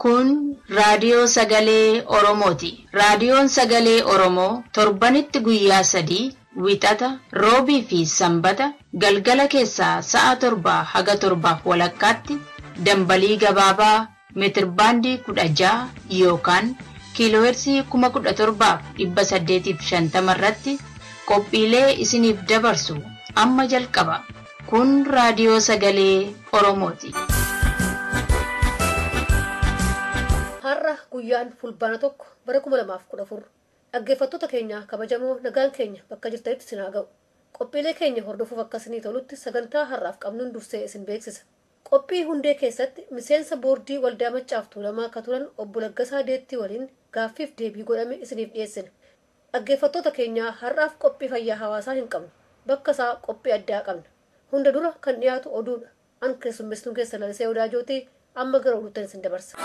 Kun raadiyoo sagalee Oromooti. Raadiyoon sagalee Oromoo torbanitti guyyaa 3 Wixata, Roobii fi Sanbata galgala keessaa sa'a 7 haga 7:30 dambalii gabaabaa meetirbaandii 16 yookaan kiiloohertzii 17,850 irratti qophiilee isiniif dabarsu amma jalqaba. Kun raadiyoo sagalee Oromooti. Har'a guyyaan fulbaana 1 bara 2014 dhaggeeffattoota keenya kabajamoo nagaan keenya bakka jirtanitti isin haa ga'u. Qophiilee keenya hordofuuf akka isinii tolutti sagantaa har'aaf qabnuun dursee isin beeksisa. Qophii hundee keessatti miseensa boordii waldaa Maccaaf Tuulamaa akka turan obbo Laggasaa Deettii waliin gaaffiif deebii godhame isiniif dhiyeessina. Dhaggeeffattoota keenya har'aaf qophii fayyaa hawaasaa hin qabnu. Bakka isaa qophii addaa qabna. Hunda dura kan dhiyaatu oduudha. An keessummeessituun keessa Lalisee Odaajootii amma gara oduutti isin dabarsa.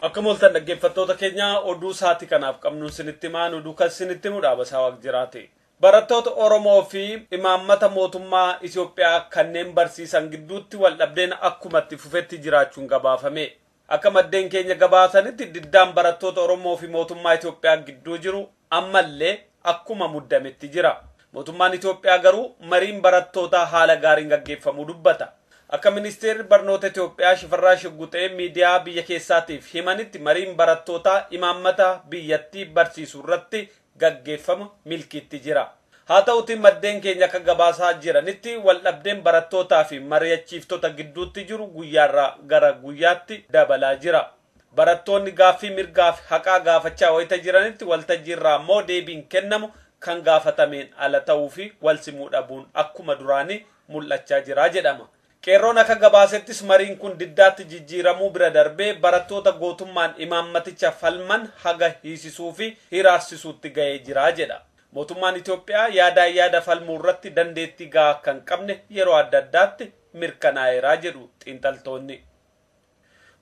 Akka mooltan dhaggeeffattoota keenya oduu sa'aatii kanaaf qabnuun isinitti himaan oduu kan isinitti himu Dhaabasaa Waaqjiraati. Barattoota Oromoo fi imaammata mootummaa Itoophiyaa kanneen barsiisan gidduutti wal dhabdeen akkuma itti fufetti jiraachuun gabaafame. Akka maddeen keenya gabaasanitti diddaan barattoota Oromoo fi mootummaa Itoophiyaa gidduu jiru ammallee akkuma muddametti jira. Mootummaan Itoophiyaa garuu mariin barattootaa haala gaariin gaggeeffamuu dubbata. Akka ministeerri barnoota Itoophiyaa Shifarraa Shugguxee miidiyaa biyya keessaatiif himanitti mariin barattootaa imaammata biyyattii barsiisuu irratti gaggeeffama milkiitti jira. Haa ta'uti maddeen keenya akka gabaasaa jiranitti wal dhabdeen barattootaa fi mari'achiiftota gidduutti jiru guyyaarraa gara guyyaatti dabalaa jira. Barattoonni gaaffii mirgaa fi haqaa gaafachaa wayita jiranitti waltajjiirraa immoo deebiin kennamu kan gaafatameen ala ta'uu fi wal simuu dhabuun akkuma duraanii mul'achaa jira jedhama. Qeerroon akka gabaasettis mariin kun diddaatti jijjiiramuu bira darbee barattoota gootummaan imaammaticha falman haga hiisisuu fi hiraarsisuutti ga'ee jira jedha. Mootummaan Itoophiyaa yaadaan yaada falmuu irratti dandeettii gahaa akka hin qabne yeroo adda addaatti mirkanaa'eeraa jedhu xiinxaltoonni.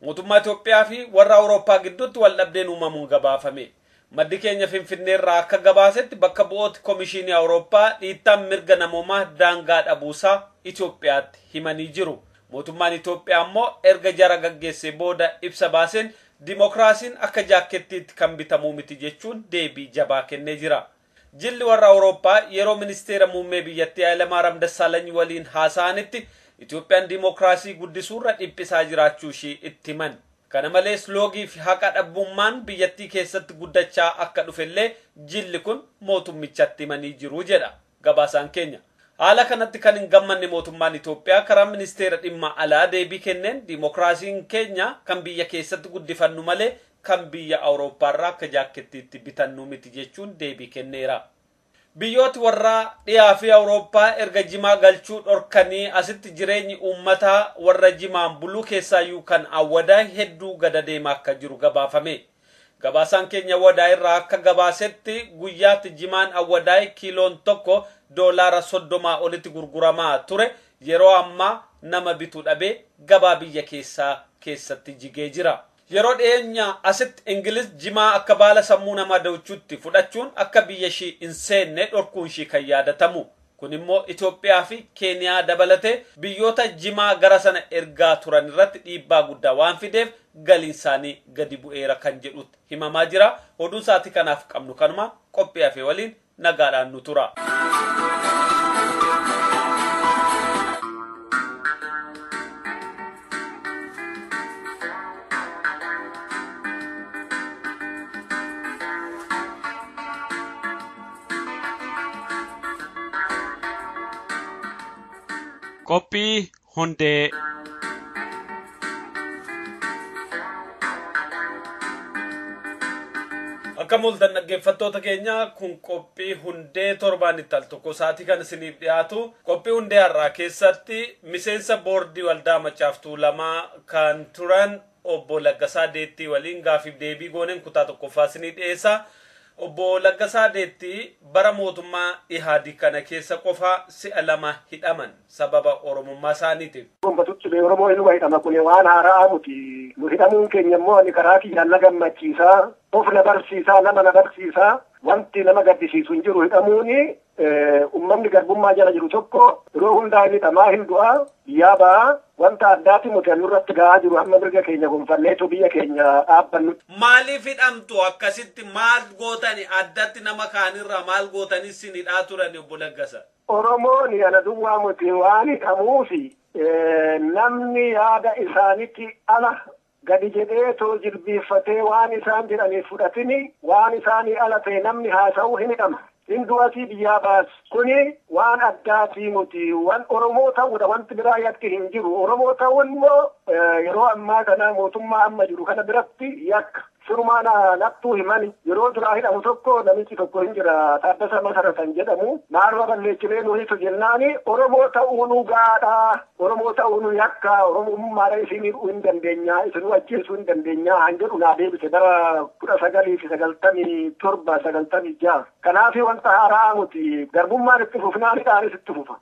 Mootummaa Itoophiyaa fi warra Awurooppaa gidduutti wal dhabdeen uumamuun gabaafame. Maddi keenya Finfinneerraa akka gabaasetti bakka bu'ooti Komishinii Awurooppaa dhiittaan mirga namoomaa daangaa dhabuusaa Itoophiyaatti himanii jiru. Mootummaan Itoophiyaa immoo erga jara gaggeessee booda ibsa baaseen dimookiraasiin akka jaakettiitti kan bitamuu miti jechuun deebii jabaa kennee jira. Jilli warra Awurooppaa yeroo ministeera muummee biyyattii Hayilamaariyaam Dassaalany waliin haasa'anitti Itoophiyaan dimookiraasii guddisuurra dhiphisaa jiraachuu ishii itti himan. Kana malees loogii fi haqa dhabummaan biyyattii keessatti guddachaa akka dhufellee jilli kun mootummichatti himanii jiru jedha gabaasaan keenya. Haala kanatti kan hin gammanne mootummaan Itoophiyaa karaa ministeera dhimma alaa deebii kenneen dimookiraasiin keenya kan biyya keessatti guddifannu malee kan biyya Awurooppaarraa akka jaakettiitti bitannu miti jechuun deebii kenneera. Biyyooti warra dhiyaa fi Awurooppaa erga jimaa galchuu dhorkanii asitti jireenyi uummataa warra jimaan buluu keessaayyuu kan awwadaa hedduu gada deemaa akka jiru gabaafame. Gabaasaan keenya Awwadaa irraa akka gabaasetti guyyaatti jimaan awwadaa kiiloon 1 $30 olitti gurguramaa ture yeroo ammaa nama bituu dhabee gabaa biyya keessaa keessatti jigee jira. Yeroo dhiyeenya asitti Ingiliz jimaa akka baala sammuu namaa dawchuutti fudhachuun akka biyya ishii hin seenne dhorkuun ishii kan yaadatamu. Kun immoo Itoophiyaa fi Keeniyaa dabalatee biyyoota jimaa gara sana ergaa turan irratti dhiibbaa guddaa waan fideef galiin isaanii gadi bu'eera kan jedhutti himamaa jira. Oduun sa'aatii kanaaf qabnu kanuma qophii hafe waliin nagaadhaan nu tura. Qophii hundee. Akka mul'atan dhaggeeffattoota keenya kun qophii hundee torbaanitti al tokko sa'aatii kan isiniif dhiyaatu qophii hundee har'aa keessatti miseensa boordii waldaa Maccaaf Tuulamaa kan turan obbo Laggasaa Deettii waliin gaaffiif deebii gooneen kutaa tokkoffaa isinii dhiyeessa. Obbo Laggasaa Deettii bara mootummaa Ihaadii kana keessa qofa si'a 2 hidhaman sababa Oromummaa isaaniitiif. Ummatutti Oromoo inuma hidhama kun waan haaraa miti. Nu hidhamuun keenya immoo ani karaa kiyyaan na gammachiisaa, of na barsiisaa, nama na barsiisaa, wanti nama gaddisiisu hin jiru hidhamuuni. Uummanni garbummaa jala jiru tokko yeroo hundaa hin hidhamaa hin du'aa, biyyaa ba'aa. Wanta addaati nuti nurratti gahaa jiru amma mirga keenya gonfanneetu biyya keenya dhaabbannu. Maaliif hidhamtu akkasitti maal gootani addatti nama kaanirraa maal gootani isin hidhaa turan obbo Laggasa? Oromoon ana duwwaa miti waan hidhamuufi namni yaada isaanitti ala gadi jedheetoo jilbiiffatee waan isaan jedhaniif fudhatini waan isaanii ala ta'e namni haasa'uu hin hidhama. Hindu'atii biyyaa baasu. Kuni waan addaatii miti. Waan Oromoo ta'uudha. Wanti biraa yakki hin jiru. Oromoo ta'uun immoo yeroo ammaa kana mootummaa amma jiru kana biratti yakka. Sirumaan nattuu himani. Yeroo duraa hidhamu tokko namichi tokko hin jira. Taaddasa Masaratan jedhamu. Naannoo balleessinee nu hiitu jennaani Oromoo ta'uu nu gaadhaa. Oromoo ta'uu nu yakka. Oromummaadha isin hidhuu hin dandeenya. Isin ajjeesuu hin dandeenya. Han jedhu naa deebise bara 1997 96. Kanaaf wanta haaraa miti. Garbummaan itti fufnaan hidhaanis itti fufa.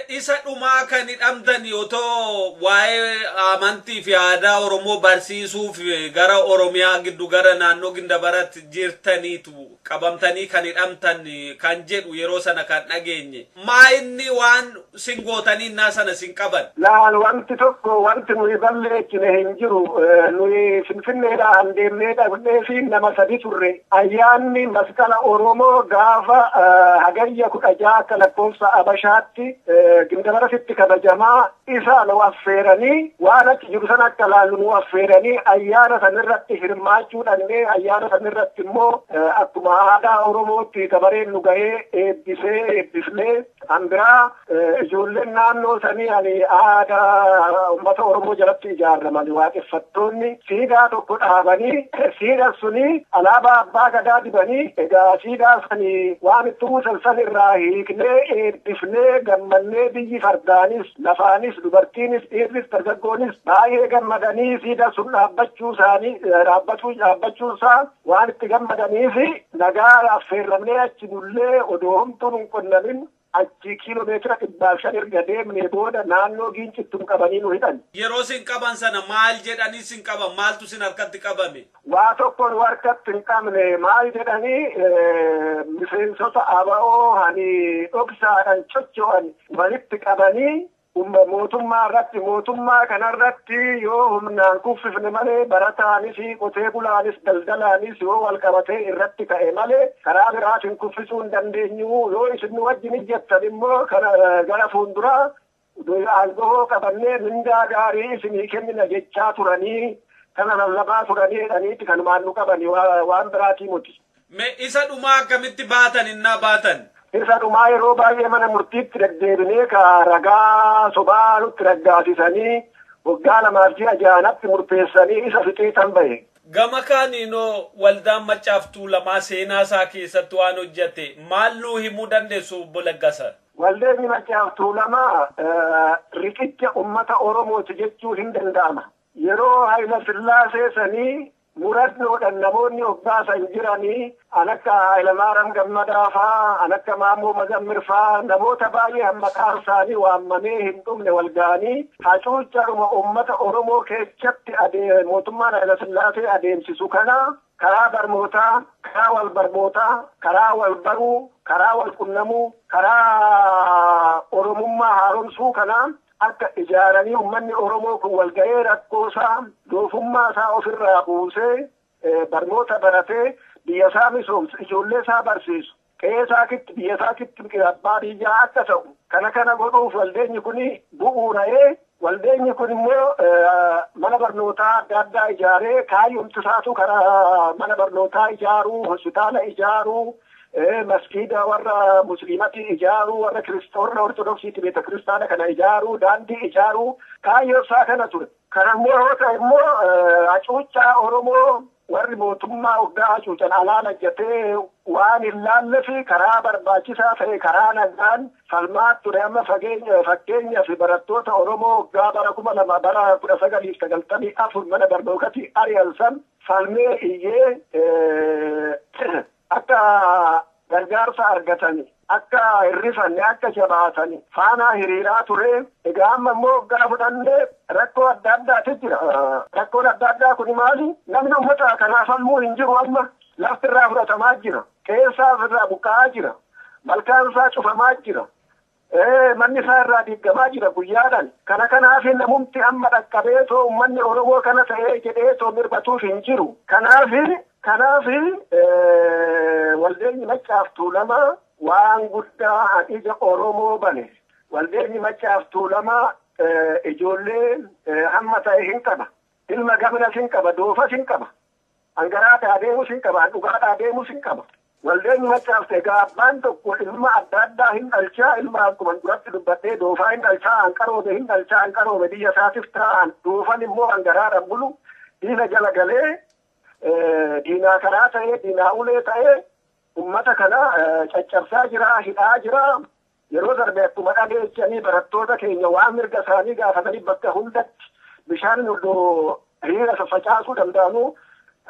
Isa dhumaa kan hidhamtan otoo waa'ee amantii fi aadaa Oromoo barsiisuuf gara Oromiyaa giddu gara naannoo Gindabaratti jirtaniitu qabamtanii kan hidhamtan kan jedhu yeroo sana kan dhageenye. Maa inni waan sin gootanii innaa sana sin qaban? Laal wanti tokko wanti nuyi balleessine hin jiru. Nuyi Finfinneedhaan deemnee dhabnee fi nama sadi turre. Ayyaanni masqala Oromoo gaafa hagayya 16 akka lakkoofsa Abashaatti Gindabarasitti kabajamaa isa nu affeeranii waan achi jiru sana akka laallu nu affeeranii ayyaana sanirratti hirmaachuu dhannee ayyaana sanirratti immoo akkuma aadaa Oromootti kabareen nu gahee eebbisee eebbifnee hanbiraa ijoolleen naannoo sanii ani aadaa uummata Oromoo jalatti ijaaraman waaqeffattoonni siidaa tokko dhaabanii siidaa suni alaabaa abbaa gadaa dibanii egaa siidaa sanii waan itti buusan san irraa hiiknee eebbifnee gammannee biyyi fardaanis lafaanis dubartiinis dhiirris dargaggoonis baay'ee gammadanii siidaa sun dhaabbachuu isaanii dhaabbachuusaa waan itti gammadaniif nagaa affeerramnee achi bullee odoo homtuun hin qonnamin achi kiiloomeetira 500 erga deemnee booda naannoo Giincittuu qabanii nu hidhan. Yeroo sin qaban sana maal jedhanii sin qaban maaltu sin harkatti qabame? Waa tokko nu harkatti hin qabne maal jedhanii miseensota ABO hani dhoksaadhaan socho'an walitti qabanii mootummaa irratti mootummaa kanarratti yoo humnaan kuffifne malee barataanis qotee bulaanis daldalaanis yoo wal qabatee irratti ka'e malee karaa biraatiin kuffisuu hin dandeenyu yoo isin nu wajjin ijjattan immoo gara fuulduraa aangoo qabannee mindaa gaarii isinii kennina jechaa turanii kana lallabaa turanii jedhaniiti kanumaan nu qabani waan biraatii miti. Mee isa dhumaa akkamitti baatan innaa baatan? Isa dhumaa yeroo baay'ee mana murtiitti deddeebinee ka ragaa sobaa nutti raggaasisanii waggaa 2 fi ji'a 6 murteessanii isa fixeetan bahe. Gama kaaniinoo waldaan Maccaaf Tuulamaa seenaa isaa keessatti waan hojjete maal nuu himuu dandeessu obbo Laggasa? Waldeenyi Maccaaf Tuulamaa riqicha uummata Oromooti jechuu hin danda'ama. Yeroo Hayila Sillaasee sanii murannoodhaan namoonni obbaasan jiranii an akka Hayilamaariyaam Gammadaa faa an akka Maammoo Mazammir faa namoota baay'ee maqaan isaanii waammamee hin dhumne wal ga'anii hacuuccaruma uummata Oromoo keessatti mootummaan Hayila Sillaasee adeemsisu kana karaa barnootaa, karaa wal barnootaa, karaa wal baruu, karaa wal qunnamuu, karaa Oromummaa haaromsuu kana akka ijaaranii uummanni Oromoo kun wal ga'ee rakkoo isaa doofummaa isaa ofirraa buusee barnoota baratee biyya isaa misoomsu ijoollee isaa barsiisu qe'ee isaa biyya isaa abbaa biyyaa akka ta'u kana kana godhuuf waldeenyi kun bu'uura'ee waldeenyi kun immoo mana barnootaa adda addaa ijaaree kaayyoomti isaatu karaa mana barnootaa ijaaruu hospitaala ijaaruu maskiida warra musliimati ijaaruu warra warra ortodoksiiti beeta kiristaana kana ijaaruu daandii ijaaruu kaayyoo isaa kana ture. Kana immoo yoo ta'e immoo hacuuccaa Oromoo warri mootummaa waggaa hacuucan alaan hojjetee waan hin laalle fi karaa barbaachisaa ta'e karaa nagaan falmaa ture amma fakkeenya fi barattoota Oromoo waggaa bara 2000 bara 1994 mana barnootatti ari'an san falmee iyyee akka gargaarsa argatani akka hirrifanne akka jabaatani faanaa hiriiraa ture. Egaa amma immoo waggaa fudhannee rakkoo adda addaatu jira. Rakkoon adda addaa kun maali? Namni uummata kanaaf falmuu hin jiru amma lafti irraa fudhatamaa jira. Qe'ee isaa irraa buqqa'aa jira. Malkaan isaa cufamaa jira. Manni isaa irraa diigamaa jira guyyaadhaan. Kana kanaaf namumti amma dhaqqabeetoo uummanni Oromoo kana ta'ee jedheetoo mirmatuuf hin jiru. Kanaaf waldeenyi Maccaaf Tuulamaa waan guddaa ija Oromoo bane. Waldeenyi Maccaaf Tuulamaa ijoollee hamma ta'e hin qaba. Ilma gabinas hin qaba, doofas hin qaba. Hangaraadhaa deemus hin qaba, dhugaadhaa deemus hin qaba. Waldeenyi Maccaaf egaa abbaan tokko ilma adda addaa hin dhalchaa, ilma akkuma duratti dubbadhee doofaa hin dhalchaa, hanqaroome hin dhalchaa, hanqaroome biyya isaatiif taa'an, doofan immoo hangaraadhaan bulu, diina jala galee, diinaa karaa ta'ee, diinaa ulee ta'ee, ummata kana caccabsaa jira, hidhaa jira. Yeroo darbe akkuma dhageessanii barattoota keenya waan mirga isaanii gaafatanii bakka hundatti bishaan iddoo hiriira facaasuu danda'anu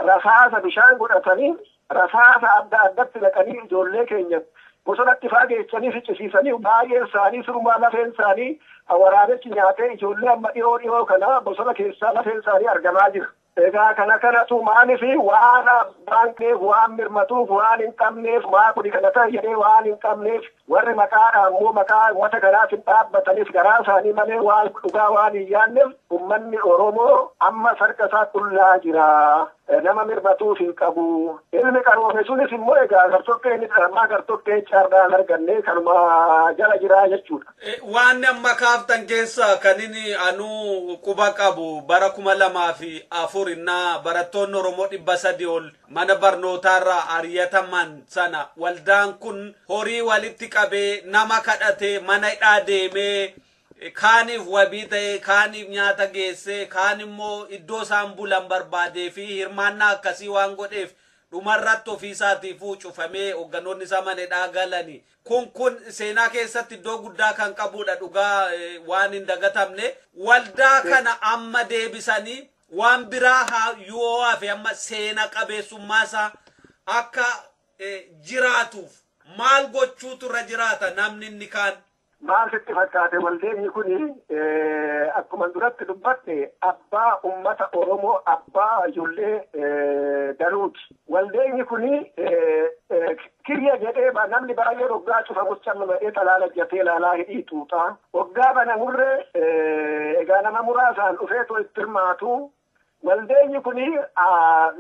rasaasa bishaan godhatanii rasaasa adda addatti naqanii ijoollee keenya bosonatti faa geessanii ficcisiisanii baay'een isaanii sirumaa lafeen isaanii waraabechi nyaatee ijoollee amma dhiyoo dhiyoo kana bosona keessaa lafeen isaanii argamaa jira. Egaa kana kanatu maaliif waan abbaan keef waan mirmatuuf waan hin qabneef maa kuni kana ta'e jedhee waan hin qabneef warri maqaadhaan immoo maqaa uummata kanaaf hin dhaabbataniif garaa isaanii malee waan dhugaa waan hin yaadneef uummanni Oromoo amma sarka isaa qullaa jira. Nama mirmatuuf hin qabu. Ilmi qaroome sunis immoo egaa gartokkee inni dhammaa gartokkee carraan arganne kanuma jala jira jechuudha. Waan amma kaaftan keessa kan inni anuu quba qabu bara 2004 innaa barattoonni Oromoo 300 ol mana barnootaarraa ari'ataman sana waldaan kun horii walitti qabee nama kadhatee mana hidhaa deemee kaaniif wabii ta'e, kaaniif nyaata geesse, kaan immoo iddoo isaan bulan barbaadee fi hirmaannaa akkasii waan godheef dhumarratti ofiisaatiifuu cufamee hoogganoonni isaa mana hidhaa galani. Kun seenaa keessatti iddoo guddaa kan qabudha dhugaa waan hin dagatamne. Waldaa kana amma deebisanii waan biraa yoo hafe amma seena qabeessummaa isaa akka jiraatuuf maal gochuutu irra jiraata namni inni kaan? Maal sitti fakkaate waldeenyi kuni akkuma duratti dubbatte abbaa uummata Oromoo abbaa ijoollee danuuti. Waldeenyi kuni kirya jedhee namni baay'een hoggaa cufamus callumadhee talaala jatee ilaalaa hidhii tuutaa. Hoggaa banamurree egaa nama muraasaan dhufeetoo itti hirmaatu. Waldeenyi kuni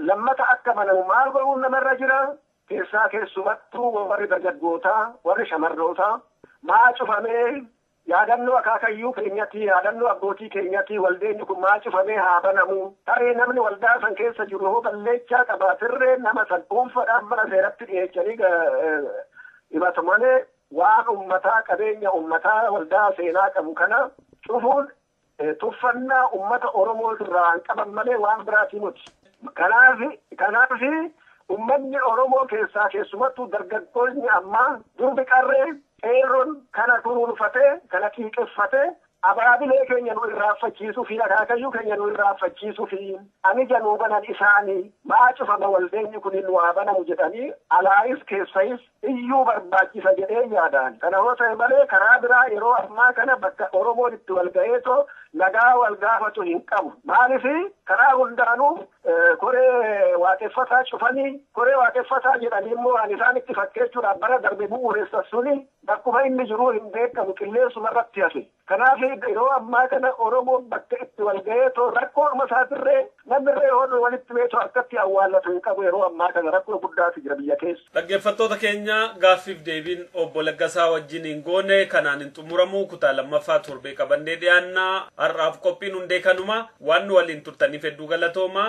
lammata akka banamu maal godhuun namarra jira? Keessaa keessumattuu warri dargaggootaa, warri shamarrootaa. Maa cufamee yaadannoo akaakayyuu keenyatti, yaadannoo abbootii keenyatti waldeenyi kun maa cufamee haa banamu. Taree namni waldaa san keessa jiru hoo balleechaa qabaatirree nama san dhuunfaadhaan mana seeratti dhiyeessanii himatu malee waan uummataa qabeenya uummataa waldaa seenaa qabu kana cufuun tuffannaa uummata Oromoo irraa hin qaban malee waan biraatii miti. Kanaaf uummanni Oromoo keessaa keessumattuu dargaggoonni ammaa durbi qarree qeerroon kana kunuunfatee kana xiiqeffatee abaabilee keenya nu irraanfachiisuu fi akaakayyuu keenya nu irraanfachiisuu fi anija nuu banan isaanii maa cufama waldeenyi kun nu haa banamu jedhanii alaayis keessayis iyyuu barbaachisa jedhee yaadaan. Kana hoo ta'e malee karaa biraa yeroo ammaa kana bakka Oromoon itti wal ga'eetoo nagaa wal gaafatu hin qabu. Maaliif karaa hundaanuu koree waaqeffataa cufanii koree waaqeffataa jedhanii immoo waan isaan itti fakkeechuudhaaf bara darbe bu'uureessa suni bakkuma inni jiru hin beekamu qilleensuma irratti hafe. Kanaaf yeroo ammaa kana Oromoon bakka itti wal ga'eetoo rakkoodhuma isaatirree namirree yoo walitti beetoo akkatti awwaallatu hin qabu yeroo ammaa kana rakkoo guddaatu jira biyya keessa. Dhaggeeffattoota keenya gaaffiif deebiin obbo Laggasaa wajjin hin goone kanaan hin xumuramu kutaa lammaffaa torbee qabannee dhiyaannaa har'aaf qophiin hundee kanuma waan nu waliin turtaniif hedduu galatooma.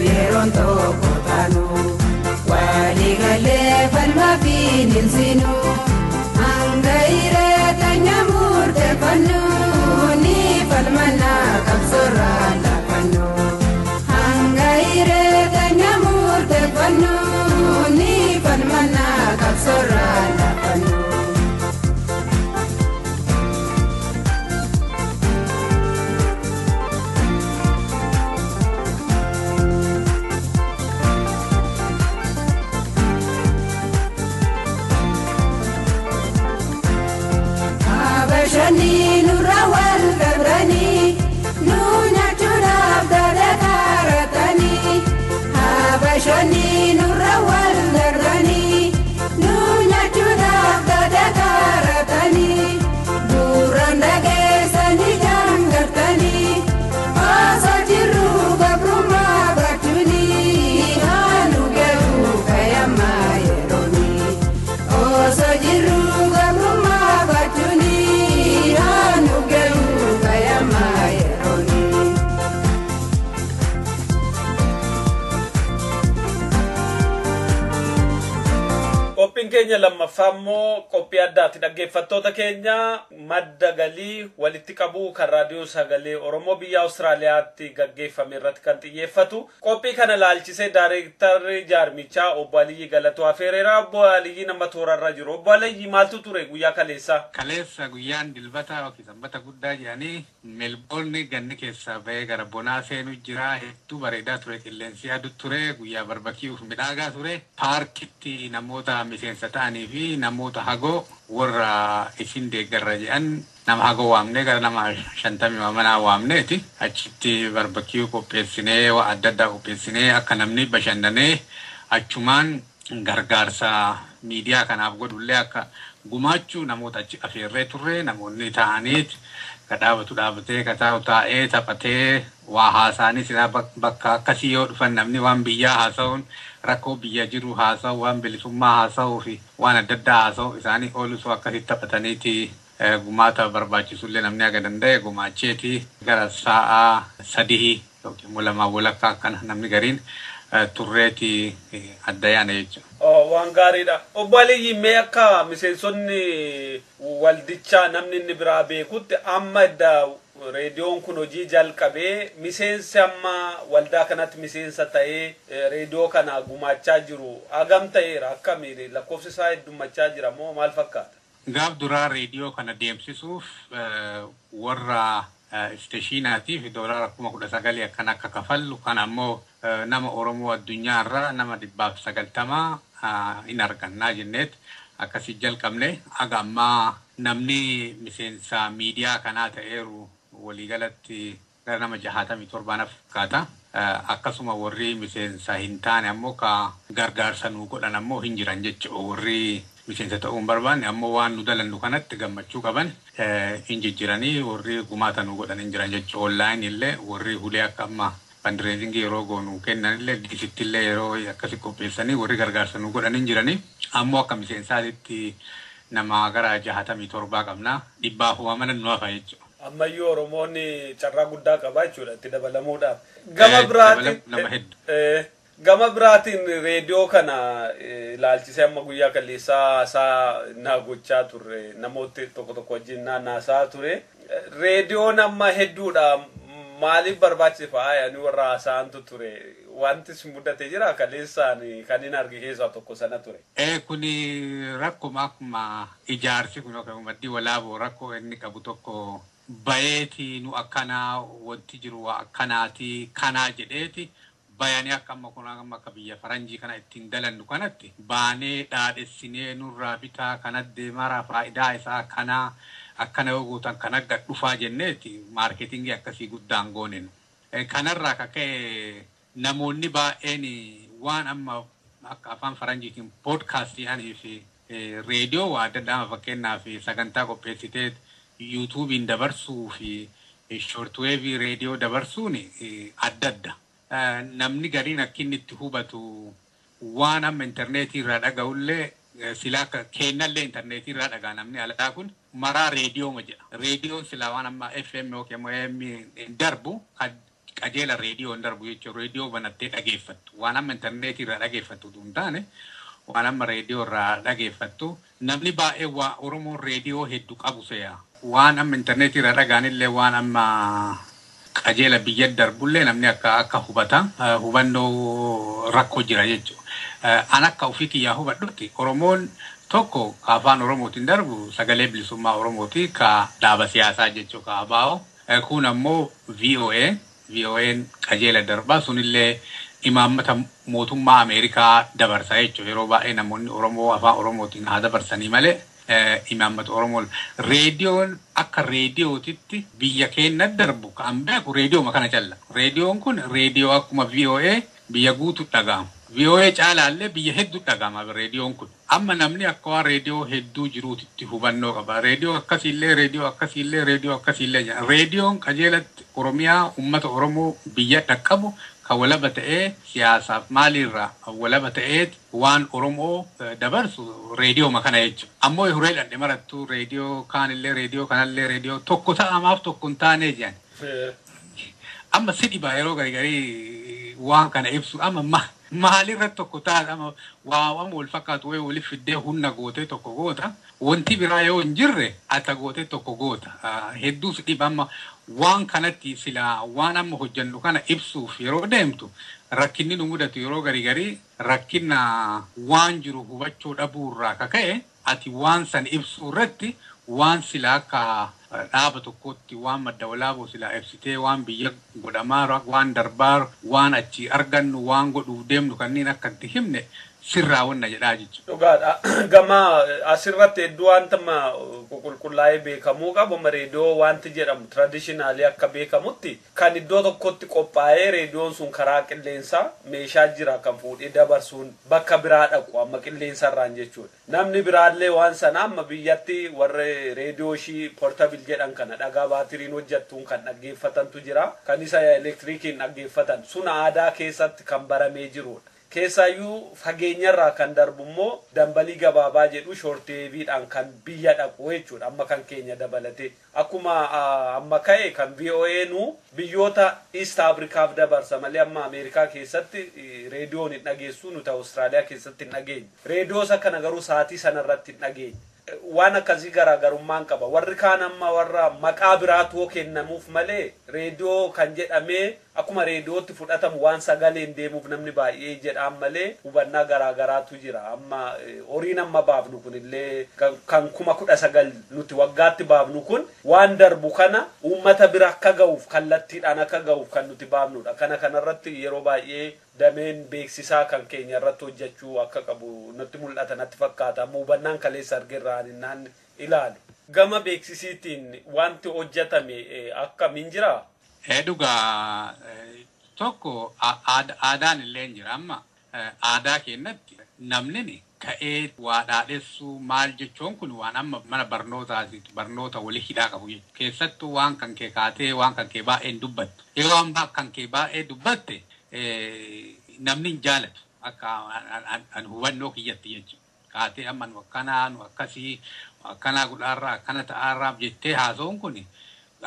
Yeroon tokko taanu waliigalee falmaa fi ninsinu hanga hireeta nyaamurteeffannu ni falmana qabsoorraa laafannu hanga hireeta nyaamurteeffannu ni falmana qabsoorraa laafannu. Qophiin keenya lammaffaa immoo qophii addaati. Dhaggeeffattoota keenya, madda galii walitti qabuu kan Raadiyoo Sagalee Oromoo biyya Awustiraaliyaatti gaggeeffame irratti kan xiyyeeffatu. Qophii kana laalchisee daayirektarri jaarmichaa Obbo Aliyyii Galatoo afeereera. Obbo Aliyyii nama toorarra jiru. Obbo Aliyyii, maaltu ture guyyaa kaleessaa? Kaleessa guyyaan Dilbata yookiin Sanbata Guddaa jedhanii, Meelboorni ganni keessaa bahee gara bonaa seenu jira. Hedduu bareedaa ture, qilleensi aduu ture, guyyaa barbakiif midhaagaa ture. Paarkitti namoota miseensa ta'anii fi namoota hagoo warra isin deeggarra jedhan nama hagoo waamnee, gara nama 50 manaa waamneeti. Achitti barbecue qopheessinee, waa adda addaa qopheessinee, akka namni bashannanee achumaan gargaarsa miidiyaa kanaaf godhullee akka gumaachuu namoota achi afeerree turre. Namoonni ta'aniit ka dhaabatu dhaabatee, ka taa'u taa'ee, taphatee, waa haasa'anii. Silaa bakka akkasii yoo dhufan namni waan biyyaa haasa'uun, rakkoo biyya jiru haasa'u, waan bilisummaa haasa'uu fi waan adda addaa haasa'u isaanii oolu. Akkasitti taphataniiti gumaata barbaachisullee namni haga danda'e gumaacheeti gara sa'a 3 yookiin immoo 2:30 akkana namni gariin turreeti adda yaana jechuudha. Waan gaariidha. Obbo Aliyyi, mee akka miseensonni waldichaa namni inni biraa beekutti, amma edda reediyoon kun hojii jalqabee miseensi amma waldaa kanatti miseensa ta'ee reediyoo kana gumaachaa jiru hagam ta'eera? Akkami, lakkoofsi isaa heddummachaa jira moo maal fakkaata? Gaaf duraa reediyoo kana deemsisuuf warra isteeshinaatiif $19,000 akkan akka kafallu kan ammoo nama Oromoo addunyaa irraa nama 190 hin argannaa jenneet akkasii jalqabne. Haga ammaa namni miseensa miidiyaa kanaa ta'eeru waliigalatti gara nama 67 fakkaata. Akkasuma warri miseensa hin taane ammoo ka gargaarsa nuu godhan ammoo hin jiran jechuudha. Warri miseensa ta'uu hin barbaanne ammoo waan nu dalannu kanatti gammachuu qaban hin jijjiiranii warri gumaata nuu godhan hin jiran jechuudha. Online illee warri hulee akka amma fundraising yeroo goonu kennan illee, disitti illee yeroo akkasi qopheessanii warri gargaarsa nuu godhan hin jiranii. Ammoo akka miseensaatitti nama gara 67 qabna. Dhibbaaf waa mana nu hafa jechuudha. Ammayyuu Oromoonni carraa guddaa qaba jechuudha itti dabalamuudhaaf. Gama biraatiin Nama hedduu. Gama biraatiin reediyoo kana ilaalchisee amma guyyaa kaleessaa haasaa naa gochaa turre, namooti tokko tokko wajjin naannaasaa ture. Reediyoon amma hedduudha, maaliif barbaachisa ani warra haasa'antu ture. Wanti si mudate jira? Kaleessaan kan hin arge keessaa tokko sana ture. Kuni rakkuma akkuma ijaarsi kun yookaan Maddii Walaaboo rakkoo inni qabu tokko bayeeti, nu akkanaa wanti jiru waa akkanaati kanaa jedheeti bayanii akka amma kun amma akka biyya faranjii kana ittiin dalannu kanatti baanee dhaadhessinee nurraa bitaa kana deemaraa faayidaa isaa kanaa akkana yoo gootan kana gad dhufaa jenneeti marketing akkasii guddaan goonenu. Kanarraa ka ka'e namoonni baay'een waan amma akka afaan faranjiitiin podcast jedhanii fi reediyoo waa adda addaa, fakkeenyaaf sagantaa qopheessitee YouTubeiin dabarsuu fi shortwave reediyoo dabarsuun adda adda. Namni gariin akka inni itti hubatu waan amma intarneetii irraa dhaga'ullee, silaa kennallee intarneetii irraa dhagaa, namni alaa kun maraa reediyooma jedha. Reediyoon silaa waan amma FM yookiin immoo AM hin darbu, qajeela reediyoo hin darbu jechuudha. Reediyoo banattee dhageeffattu. Waan amma intarneetii irraa dhageeffattu hin taane, waan amma reediyoo irraa dhageeffattu, namni baay'ee waa Oromoon reediyoo hedduu qabu se'a. Waan amma intarneetii irraa dhagaanillee, waan amma qajeela biyya darbullee namni akka hubata hubannoo rakkoo jira jechuudha. An akka ofii kiyyaa hubadhutti Oromoon tokko ka afaan Oromootiin darbu Sagalee Bilisummaa Oromooti, ka dhaaba siyaasaa jechuudha, ka ABO. Kun ammoo VOA. VOA'n qajeela darbaa, sunillee imaammata mootummaa Ameerikaa dabarsa jechuudha. Yeroo baay'ee namoonni Oromoo afaan Oromootiin haa dabarsanii malee imaammata Oromoo reediyoon akka reediyootitti biyya keenya darbu kan beeku reediyooma kana calla. Reediyoon kun reediyoo akkuma VOA biyya guutuu dhaga'ama. VOA caalaallee biyya hedduu dhaga'ama reediyoon kun. Amma namni akka waan reediyoo hedduu jiruutitti hubannoo qaba. Reediyoo akkasiillee, reediyoo akkasiillee, reediyoo akkasiillee jedha. Reediyoon qajeelatti Oromiyaa uummata Oromoo biyya dhaqqabu kan walaba ta'ee siyaasaaf maaliirraa walaba ta'ee waan Oromoo dabarsu reediyooma kana jechuudha. Ammoo huree dhandhe marattuu reediyoo kaanillee, reediyoo kanallee, reediyoo tokko ta'amaaf tokko hin taanee jedhan. Amma si dhibaa yeroo garii waan kana ibsu amma ma Maalirratti tokko ta'a waa wal fakkaatu wayii waliif fiddee humna gootee tokko goota. Wanti biraa yoo hin jirre ata gootee tokko goota. Hedduus dhiba amma waan kanatti silaa waan amma hojjennu kana ibsuuf yeroo deemtu rakkinni nu mudatu yeroo garii garii rakkina waan jiru hubachuu dhabuurraa kaka'e ati waan san ibsuu irratti waan silaa akka dhaaba tokkotti waan madda walaaboo silaa ibsitee waan biyya godhamaa waan darbaa waan achi argannu waan godhuuf deemnu kanneen akka itti himne sirraa wanna jedhaa jechuudha. Dhugaadha. Gama asirratti hedduu wanta qulqullaa'ee beekamuu qabu reediyoo wanti jedhamu traditionally akka beekamutti kan iddoo tokkotti qophaa'ee reediyoon sun karaa qilleensaa meeshaa jira kan fuudhee dabarsuun bakka biraa dhaqu amma qilleensarraan jechuudha. Namni biraallee waan sana amma biyyatti warra reediyoo ishii portable jedhan kana dhagaa baatiriin hojjettuun kan dhaggeeffatantu jira. Kan isa elektirikiin dhaggeeffatan sun aadaa keessatti kan baramee jirudha. Keessaayyuu fageenyarraa kan darbu immoo dambalii gabaabaa jedhu shoorteeviidhaan kan biyya dhaqu jechuudha amma kan keenya dabalate. Akkuma amma ka'e kan VOA nu biyyoota East Afrikaaf dabarsa malee amma Ameerikaa keessatti reediyoon hin dhageessu nuti Awustiraaliyaa keessatti hin dhageenye. Reediyoo isa kana garuu sa'aatii sanarratti hin dhageenye. Waan akkasii garaagarummaan qaba. Warri kaan amma warra maqaa biraatu kennamuuf malee reediyoo kan jedhamee akkuma reediyootti fudhatamu waan sagaleen deemuuf namni baay'ee jedhaan malee hubannaa garaagaraatu jira. Amma horiin amma baafnu kunillee kan 19,000 nuti waggaatti baafnu kun waan darbu kana uummata bira akka ga'uuf kallattiidhaan akka ga'uuf kan nuti baafnudha. Kana kanarratti yeroo baay'ee dameen beeksisaa kan keenya irratti hojjechuu akka qabu natti mul'ata natti fakkaata. Amma hubannaan kaleessa argirraa naan ilaalu. Gama beeksisiitiin wanti hojjetame akkamiin jiraa? Dhugaa tokko aadaan illee jira amma aadaa keenyatti namni ka'ee waa dhaadhessuu maal jechuun kun waan amma mana barnootaati barnoota walii hidhaa qabu jechuudha. Keessattuu waan kan kee kaatee waan kan kee baay'een dubbattu. Yeroo ammaa kan kee baay'ee dubbatte namni hin jaalatu akka an hubannoo kiyyatti jechuudha. Kaatee amma nu akkanaa nu akkasii akkanaa godhaarraa akkana ta'aarraa jettee haasa'uun kun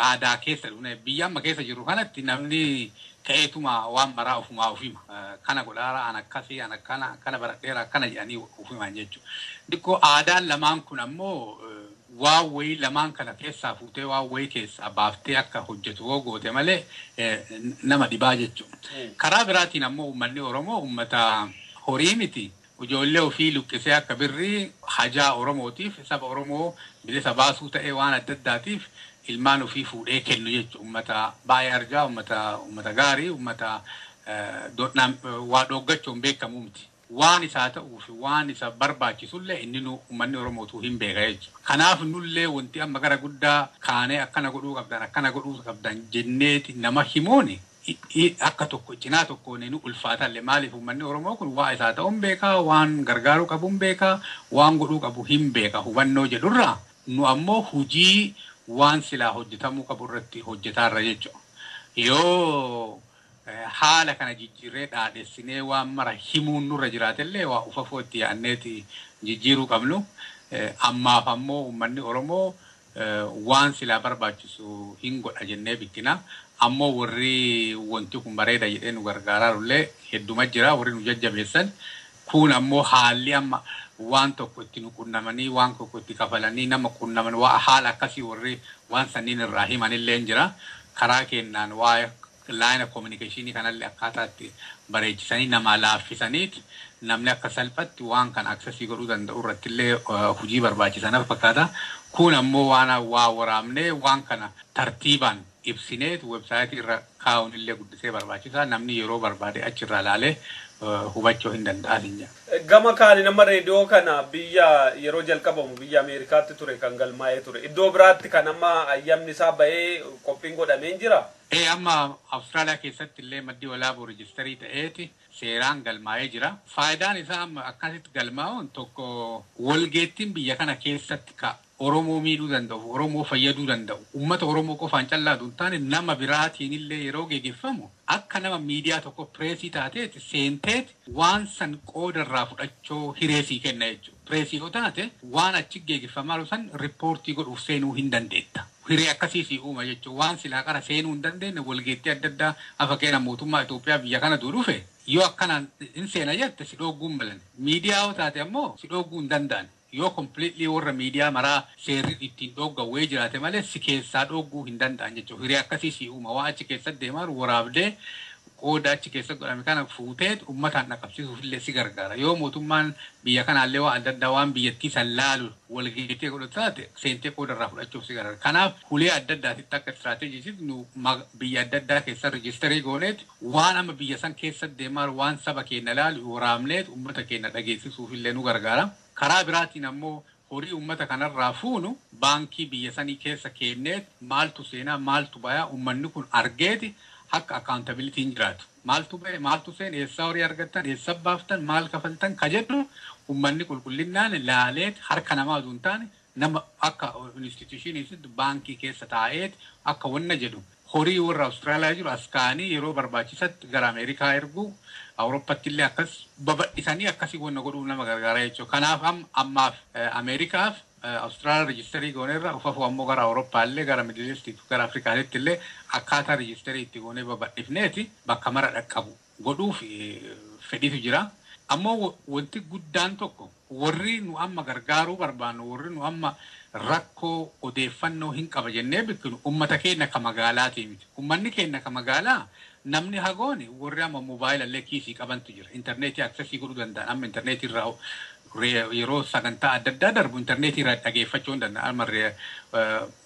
aadaa keessa dhufne biyya amma keessa jiru kanatti namni ka'eetuma waan maraa ofumaa ofima. Kana godhaara an akkasii an akkana akkana baradheera akkana jedhanii ofimaan jechuudha. Xiqqoo aadaan lamaan kun ammoo waan wayii lamaan kana keessaa fuutee waan wayii keessaa baaftee akka hojjetu yoo goote malee nama dhibaa jechuudha. Karaa biraatiin ammoo uummanni Oromoo uummata horii miti. Ijoollee ofii luqqisee akka birrii hajaa Oromootiif saba Oromoo bilisa baasuu ta'ee waan adda addaatiif ilmaan ofii fuudhee kennu jechuudha. Uummata baay'ee arjaa, uummata gaarii, uummata waa dhooggachuun beekamu miti. Waan isaa ta'uu fi waan isa barbaachisullee inni nu uummanni Oromootuu hin beeka jechuudha. Kanaaf nullee wanti amma gara guddaa kaanee akkana godhuu qabdan akkana godhuu qabdan jenneeti nama himuuni akka tokko cinaa tokkoon nu ulfaatallee maaliif uummanni Oromoo kun waa isaa ta'uu hin beekaa, waan gargaaruu qabu hin beekaa, waan godhuu qabu hin beeka hubannoo jedhurraa nu ammoo hujii waan silaa hojjetamuu qabu irratti hojjetaarra jechuudha. Yoo haala kana jijjiirree dhaadhessinee waan mara himuun nurra jiraatellee waa ufafoo itti yaadneeti jijjiiruu qabnu. Ammaaf ammoo uummanni Oromoo waan silaa barbaachisu hin godha jennee bikkinaa. Ammoo warri wanti kun bareeda jedhee nu gargaaraarullee hedduma jira warri nu jajjabeessan. Kun ammoo haalli amma waan tokko itti nu qunnamanii waan tokko itti kafalanii nama qunnaman waa haala akkasii warri waan sanniin irraa himanillee jira. Karaa kennaan waa laayina kominikeeshinii kanallee akkaataa itti bareechisanii nama laaffisaniiti namni akka salphatti waan kana aksesii godhuu danda'u irrattillee hojii barbaachisan fakkaata. Kun ammoo waan waa waraabnee waan kana tartiibaan ibsineet websaayitii irra kaa'uun illee guddisee barbaachisaa namni yeroo barbaade achirraa ilaalee hubachuu hin danda'an. Gama kaaniin amma reediyoo kana biyya yeroo jalqabamu biyya Ameerikaatti ture kan galmaa'ee ture. Iddoo biraatti kan amma ayyamni isaa bahee qophiin godhamee jira. Amma Awustiraaliyaa keessatti illee maddi walaaboo rejistarii ta'eeti seeraan galmaa'ee jira. Faayidaan isaa amma akkasitti galmaa'uun tokko walgeettiin biyya kana keessatti ka Oromoo miidhuu danda'u, Oromoo fayyaduu danda'u, uummata Oromoo qofaan callaatu hin taane nama biraatiin illee yeroo geggeeffamu akka nama miidiyaa tokko pireesii taateeti seenteeti waan san qoodarraa fudhachuu hireesii kenna jechuudha. Pireesii yoo taate waan achi geggeeffamaa jiru san riippoortii godhuuf seenuu hin dandeetta. Hiree akkasii si uuma jechuudha. Waan silaa qara seenuu hin dandeenye walgeettii adda addaa afa keenya mootummaa Itoophiyaa biyya kana dhufe Yoo akkanaan hin seena jette si dhooguu hin malan. Miidiyaa yoo taate ammoo si dhooguu hin danda'an. Yoo completely warra miidiyaa maraa seerri ittiin dhooggan jiraate malee si keessaa dhooguu hin danda'an jechuudha. Hiree akkasii si uuma waan achi keessatti deemaa waraabdee qooda achi keessa godhame kana fuutee uummataan dhaqqabsiisuuf illee si gargaara. Yoo mootummaan biyya kanaallee waan adda addaa waan biyyattii san laalu walgeetee godhatu taate seentee qooda irraa fudhachuuf si gargaara. Kanaaf hulee adda addaatitti akka istiraateejiitti nu biyya adda addaa keessa rejistarii gooneet waan amma biyya san keessa deemaa waan saba keenya laalu waraabneet uummata keenya dhageessisuuf illee nu gargaara. Karaa biraatiin ammoo horii uummata kanarraa fuunu baankii biyya sanii keessa kenneet maaltu seenaa maaltu bayaa uummanni kun argeeti akka accountability jiraatu. Maaltu bahe maaltu seen eessaa horii argattan eessa baaftan maal kafaltan ka jedhu uummanni qulqullinnaan laaleet harka namaa osoo hin taane nama akka institutioniitti baankii keessa taa'eet akka wanna jedhu horii warra Awustiraaliyaa jiru as kaanii yeroo barbaachisatti gara Ameerikaa erguu Awurooppaatti illee akkas babal'isanii akkasii wanna godhuuf nama gargaara jechuudha. Kanaaf ammaaf Ameerikaaf Awustiraaliyaa rejistarii gooneerra ufafu ammoo gara Awurooppaa illee gara Middil East gara Afrikaatti illee akkaataa rejistarii itti goonee babal'ifneeti bakka mara dhaqqabu godhuuf fedhiitu jira. Ammoo wanti guddaan tokko warri nu amma gargaaruu barbaannu warri nu amma rakkoo odeeffannoo hin qaba jennee beeknu uummata keenya ka magaalaati miti. Uummanni keenya ka magaalaa namni hagooni warri amma moobaayila illee kiisii qabantu jira. Intarneetii aksesii godhuu danda'an amma intarneetii irraa yeroo sagantaa adda addaa darbu intarneetii irraa dhageeffachuu hin danda'an amma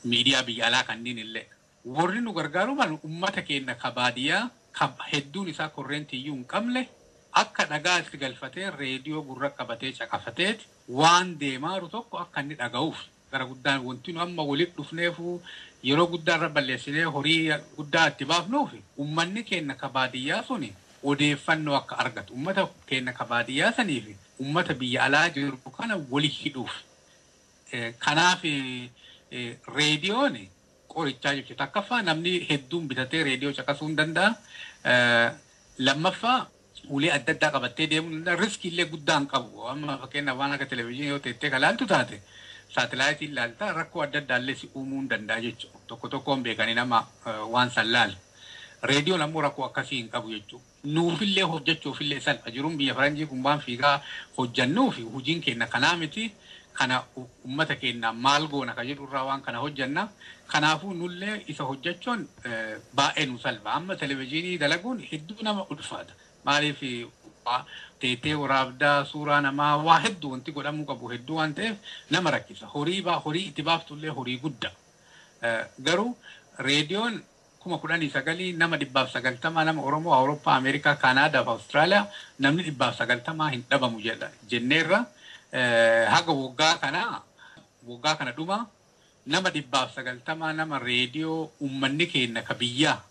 miidiyaa biyya alaa kanneen illee. Warri nu gargaaruu malu uummata keenya ka baadiyyaa ka hedduun isaa korreentii iyyuu hin qabne akka dhagaa itti galfatee reediyoo gurra qabatee caqafateet waan deemaaru tokko akka inni dhaga'uuf gara guddaan wanti nu amma walitti dhufneefu yeroo guddaa irra balleessinee horii guddaa itti baafnuuf uummanni keenya ka baadiyyaa suni odeeffannoo akka argatu uummata keenya ka baadiyyaa saniif uummata biyya alaa jiru kana wali hidhuuf. Kanaaf reediyoon qorichaa jechuudha. Takkaffaa namni hedduun bitatee reediyoo caqasuu hin danda'a. Lammaffaa ulee adda addaa qabattee deemuu danda'a. Riskii illee guddaa hin qabu. Amma fakkeenyaaf waan akka televezyiinii yoo teettee kan laaltu taate saatalaayitiin laaltaa rakkoo adda addaa illee si uumuu hin danda'a jechuudha. Tokko tokkoon beekanii nama waan san laalu. Reediyoon ammoo rakkoo akkasii hin qabu jechuudha. Nuufillee hojjechuufillee salpha jiruun biyya faranjii kun waan fiigaa hojjennuufi hojiin keenya kanaa miti. Kana uummata keenya maal goona ka jedhu irraa waan kana hojjenna. Kanaafuu nullee isa hojjechuun baay'ee nu salpha. Amma televezyiinii dalaguun hedduu nama ulfaata. Maaliif teettee waraabdaa suuraa namaa waa hedduu wanti godhamuu qabu hedduu waan ta'eef nama rakkisa. Horii itti baaftullee horii guddaa. Garuu reediyoon 19,000 nama 190 nama Oromoo, Awurooppaa, Ameerikaa, Kaanaadaa fi Awustiraaliyaa namni 190 hin dhabamu jenneerra. Haga waggaa kana dhuma nama 190 nama reediyoo uummanni keenya ka biyyaa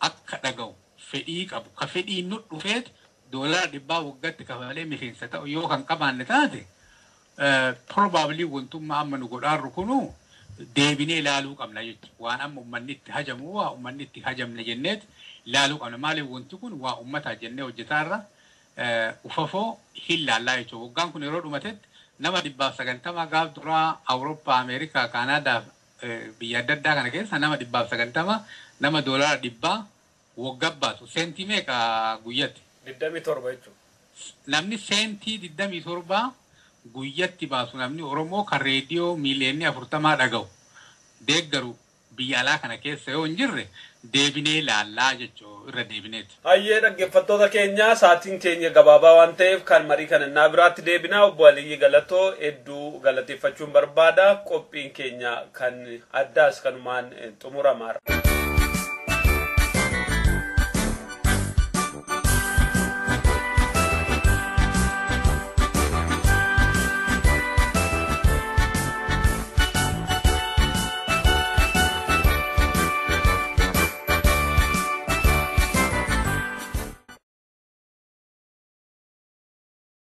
akka dhaga'u fedhii qabu ka fedhii nu dhufeet $100 waggaatti kafalee miseensa ta'u yoo kan qabaanne taate probably wantummaa amma nu godhaarru kunu deebinee ilaaluu qabna jechuudha. Waan amma uummanni itti hajamu waa uummanni itti hajamne jenneet ilaaluu qabna. Maaliif wanti kun waa uummataa jennee hojjetaarra ufafoo hin laallaa jechuudha. Waggaan kun yeroo dhumatetti nama 190 gaaf duraa Awurooppaa, Ameerikaa, Kaanaadaa biyya adda addaa kana keessa nama 190 nama $100 waggaa baasu. Seentii meeqa guyyatti? 27 jechuudha. Namni seentii 27 guyyatti baasu namni Oromoo kan reediyoo miiliyoonii 40 dhaga'u deeggaru biyya alaa kana keessa yoo hin jirre deebinee laallaa jechuudha irra deebineeti. Hayyee dhaggeeffattoota keenya sa'aatiin keenya gabaabaa waan ta'eef kan marii kana innaa biraatti deebinaa. Obbo Aliyyi Galatoo hedduu galateeffachuun barbaada. Qophiin keenya kan addaas kanumaan xumurama.